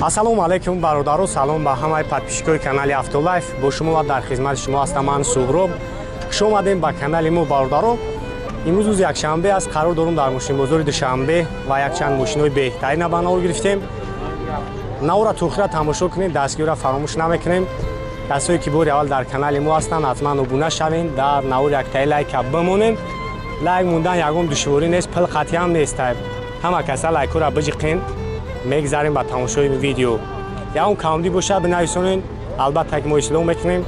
Ассалому алайкум бародаро, салом ба ҳамаи подписчикои канали Автолайф. Бо шумо ва дар хизмати шумо ҳастам ман Суҳроб. Хуш омадем ба канали мо бародаро. Имрӯз рӯзи якшанбе аст, қарор дорум дар мошинбозори Душанбе ва якчанд мошинҳои беҳтарина ба навор гирифтем. Навора то охира тамошо кунед, дастгириро фаромӯш намекунем. Касое ки бори аввал дар канали мо ҳастанд, ҳатман обуна шавед, дар навор яктаи лайка бимонед. Лайк мондан ягон душворӣ нест, пул қатъиам нест. Ҳама каса лайкҳоро биҷиқен. Мегзарем ба тамошои видео. Ягон камдӣ бошад бинависонед, албатта ки мо ислоҳ мекунем.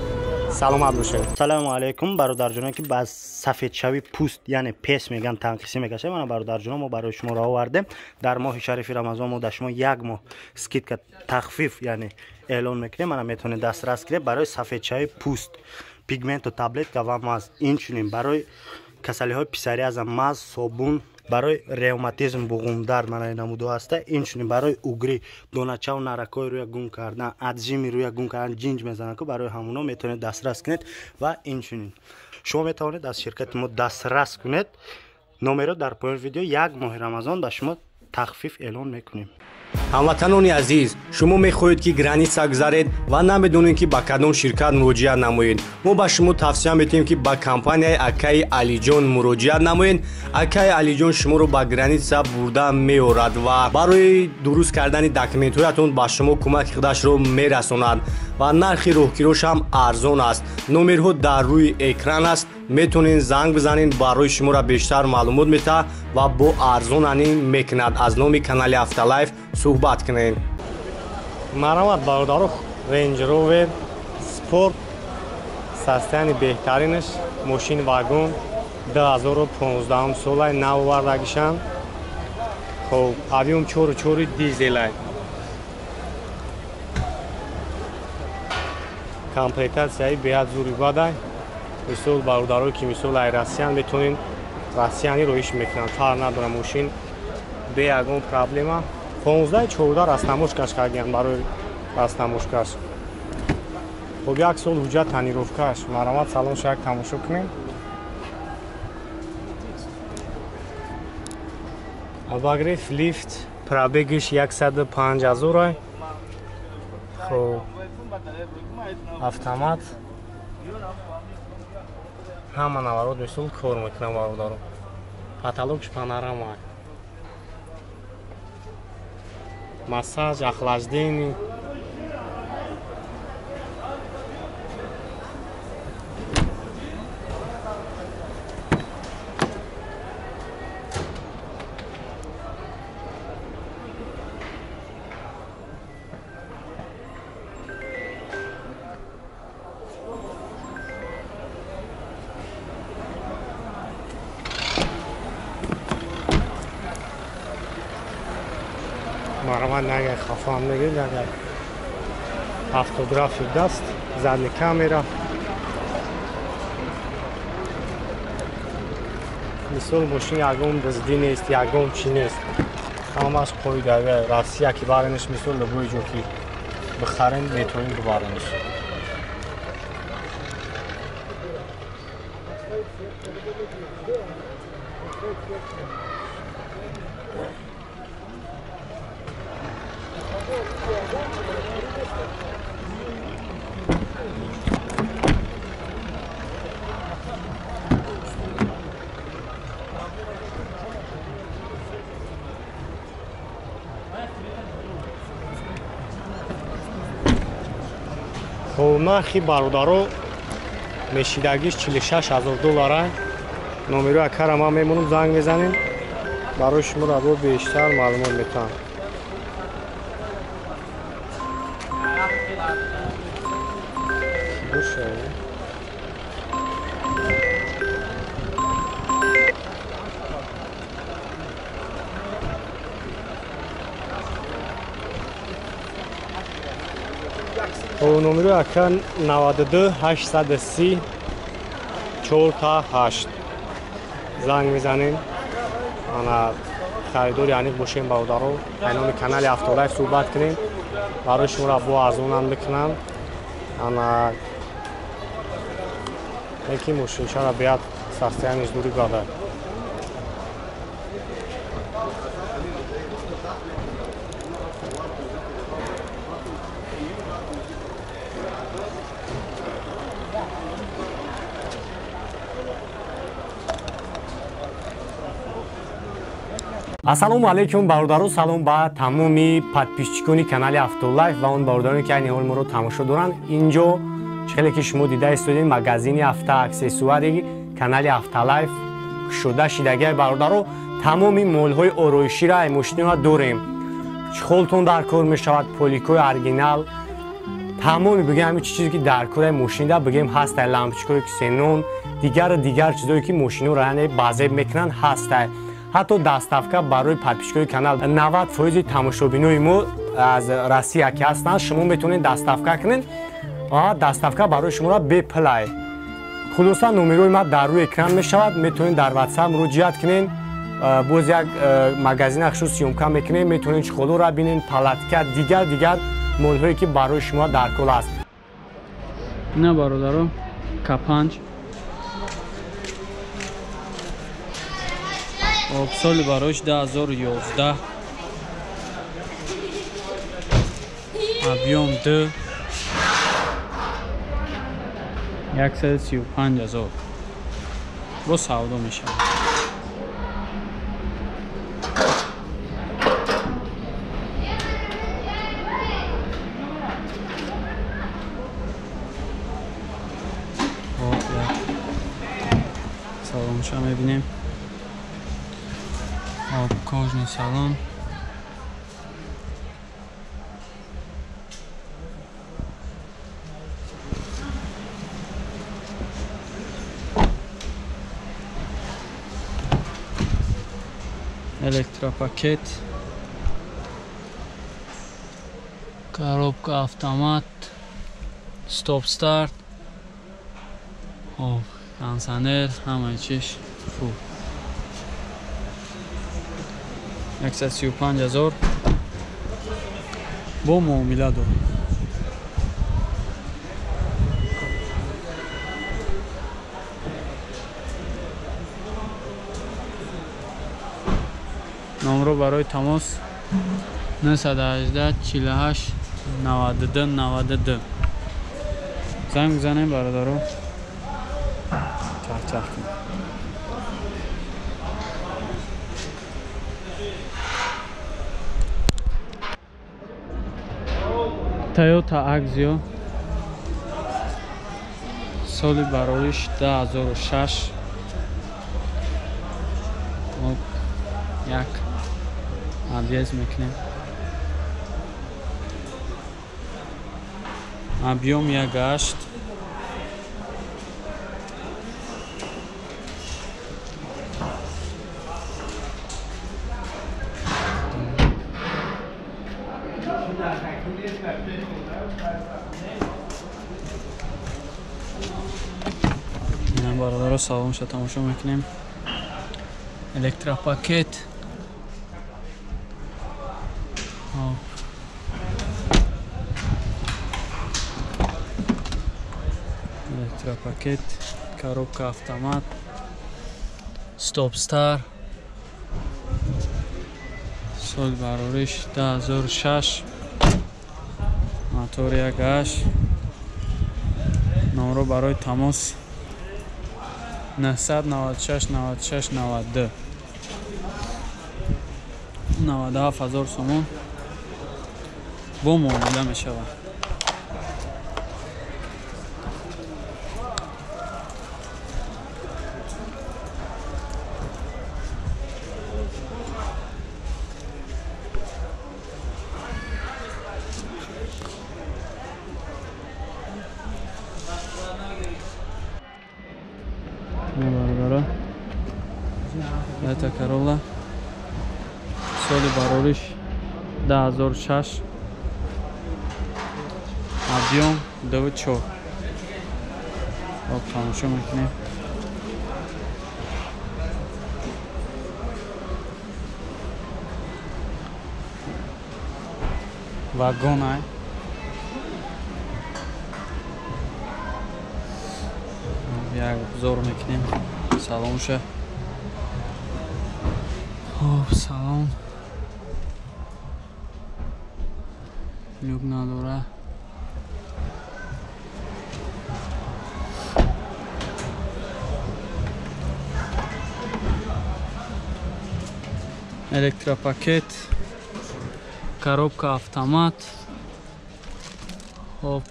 Саломат бошед. Салому алайкум бародарҷоно, ки ба сафедшавии пӯст, яъне пес меган, танқисӣ мекашад. Мана бародарҷоно, мо барои шумо овардем. Дар моҳи шарифи Рамазон мо дар шумо як моҳ скидка, тахфиф, яъне эълон мекунем. Мана метавонед дастрас кунед барои сафедшавии пӯст, пигменту таблетка ва маз. Инчунин барои касалиҳои псориаза маз, собун, барои ревматизм, буғумдард, мана намудо ҳаста. Инчунин барои угри, доначаву наракҳои рӯя гум кардан, отжими рӯя гум кардан, ҷинҷ мезананд, ку барои ҳамуно метавонед дастрас кунед. Ва инчунин шумо метавонед аз ширкати мо дастрас кунед. Номеро дар поёни видео. Як моҳи Рамазон ба шумо тахфиф эълон мекунем. Ҳамватанони азиз, шумо мехоҳед ки граница гузаред ва намедонед ки ба кадом ширкат муроҷиат намоед. Мо ба шумо тавсия метиҳем ки ба компанияи акаи Алиҷон муроҷиат намоед. Акаи Алиҷон шуморо ба граница бурда меорад ва барои дуруст кардани документҳоятон ба шумо кӯмаки худашро мерасонад ва нархи роҳкирош ҳам арзон аст. Номерҳо дар рӯи экран аст, метавонед занг бизанед, барои шуморо бештар маълумот метаҳад ва бо арзонанӣ мекунад. Аз номи канали Автолайф суҳбат кунед. Марҳамат бародаро, Range Rover Sport, состояни беҳтаринаш, мошин вагон, 2015 солай, нав овардагишанд. Хоб, объём 4,4, дизелай. Комплектатсияи беҳад зури бадай. Мисол бародарое ки мисол ай Россиян, метавонед, Россияни роиш мекунанд, фарқ надорад, мошин бе ягон проблема. 15-14 растаможкаш кардиям, барои растаможкаш. Хоб, як сол ҳуҷҷат тонировкаш. Марҳамат, салон шак тамошо кунем. Обогрев, лифт, пробегиш 105 ҳазор. Хоб, автомат, ҳама наворот мисол кор мекунам бародаро. Потолокш панорама, массаж, охлаждение. Марҳамат, нагай хафаам мегирд, агар автографи даст, задни камера. Мисол мошин ягон дуздӣ нест, ягон чӣ нест, ҳамаш қоида. Россия ки баренеш, мисол любой ҷо ки бихарем, метавонем бибаренеш. Хоб, нархи бародаро мешидагиш 46 ҳазор доллара. Номеро акара ман мемонам, занг мезанем, барои шуморо бо бештар маълумот метаҳам. Номеро ака 92 830 4 та 8, занг мезанем. Ана харидори аниқ бошем бародаро, айноми канали Автолайф суҳбат кунем, барои шуморо бо арзонам мекунам. Ана яки мошинчаро беҳад состояниш дури бадай. Ассалому алайкум бародаро, салом ба тамоми подписчикони канали Автолайф ва он бародароне ки айни ҳол моро тамошо доранд. Инҷо хеле ки шумо дида истодед, магазини автоаксессуари канали Автолайф кушода шидагиай бародаро. Тамоми молҳои ороиширо ай мошинро дорем. Чхолтон дар кор мешавад, поликои оригинал, тамоми бигем ҳамин чизе ки дар кори мошинда бигем ҳастай, лампочкаҳои ксенон, дигар чизое ки мошинро яъне базеб мекунанд ҳастай. Ҳатто доставка барои подписчикои канал 90% тамошобинои мо аз Россия ки ҳастанд, шумо метавонед доставка кунед. Доставка барои шуморо бепулай. Хулоса номерои ма дар рӯи экран мешавад, метавонед дар WhatsApp муроҷиат кунед. Боз як магазин хушуд съёмка мекунем, метавонед чхолоро бинед, палатка, дигар молҳое ки барои шумо дар кор аст. На бародаро, К5 об соли барош 2011, объём 2, 135 000 бо савдо мешавад. Салонша мебинем. Об кожный салон. Электропакет. Коробка автомат. Стоп-старт. Об кондиционер, ҳамаи чиш хуб. 135 000 бо муомила дорем. Номро барои тамос 918 48 92 92 занг бизанем бародаро. Чах-чах кунем. Toyota Axio соли барориш 2006, як объезд мекунем. Объём 1.8, бародаро салонша тамошо мекунем. Электропакет. Электропакет, коробка автомат, стоп-стар. Сол барориш 2006, мотор 1.8. Номро барои тамос 996 96 92 97 000 сомон бо муомила мешавад. Бародаро, Toyota Corolla соли барориш 2006, объём 2.4. Об тамошо мекунем. Вагон ай. Як обзор мекунем салонша. Хоб салон люк надора. Электропакет, коробка автомат. Хоп.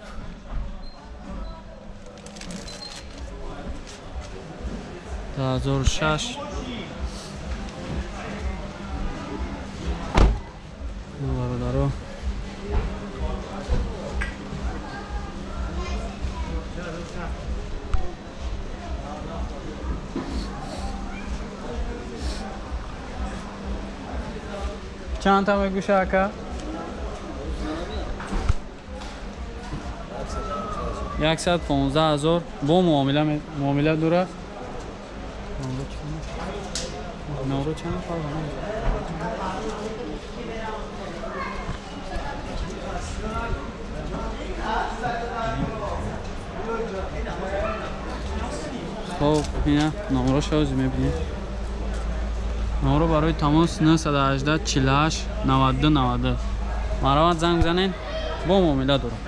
2006. Бародаро. Чанд та мегӯша ака? 115 000 бо муомила дорад. Номро чанд хоб ина номроша ҳозир мебинем. Номро барои тамос 918 48 92 92. Марҳамат, занг занед, бо муомила дорам.